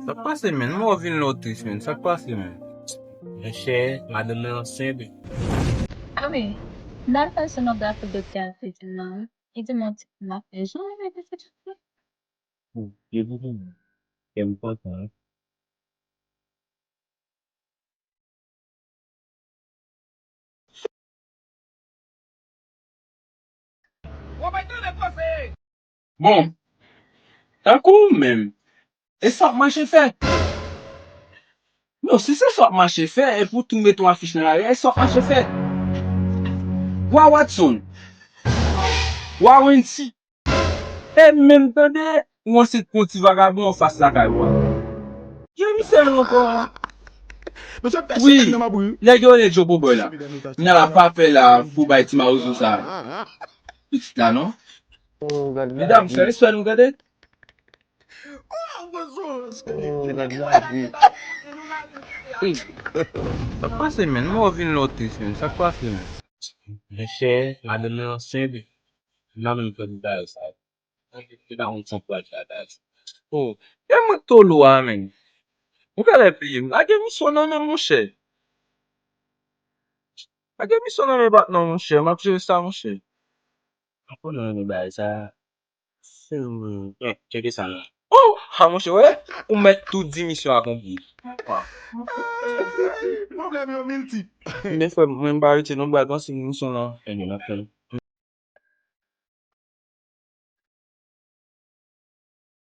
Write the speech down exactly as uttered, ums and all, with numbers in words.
Sa k pase, menn? Mwen wè w vin lò tris, menn. Sa k pase, menn? Monchè, madanm nan ansent. Ah wi, m t al fè sonograf pou doktè a te di m nan. Li di m yon ti fi m ap fè. Jan li rete se ti fi. Byen pou mwen. Kè m kontan. Bon, tankou ou menm, e sa w ap mache fè? Non, si se sa w ap mache fè, e pou tou mete yon afich nan lari a, e sa w ap mache fè? Wa Watson, Wa Wendy, e menm tande, ou ansent pou yon ti vagabon anfas lakay ou a. Gen misye ankò. Wi, nèg yo rele Joe Boboy la. N al ap pè la pou bay ti mawozo sa. Pitit la, non? Medam, fè respè nou, gade. Sa k pase, menn? Mwen wè w vin lò tris, menn. Sa k pase, menn? Monchè, madanm nan ansent. M pa menm fè bagay sa. Mwen pa konn sa pou al fè bagay sa. Oh, e mwen k tolo a, menn. Ou genlè bliye m. Lage misyon nan men m, monchè. Lage misyon nan men patnè w, monchè. M ap jere sa, monchè. Apo nan men bagay sa. Hmm, eh, tcheke sa la. Oh, ha, monchè, wè. Ou mèt tou di misyon akonpli. Pwoblèm yo miltip. Men frè m, mwen m pa rete non, m pral panse misyon nan. Enben, n ap tann.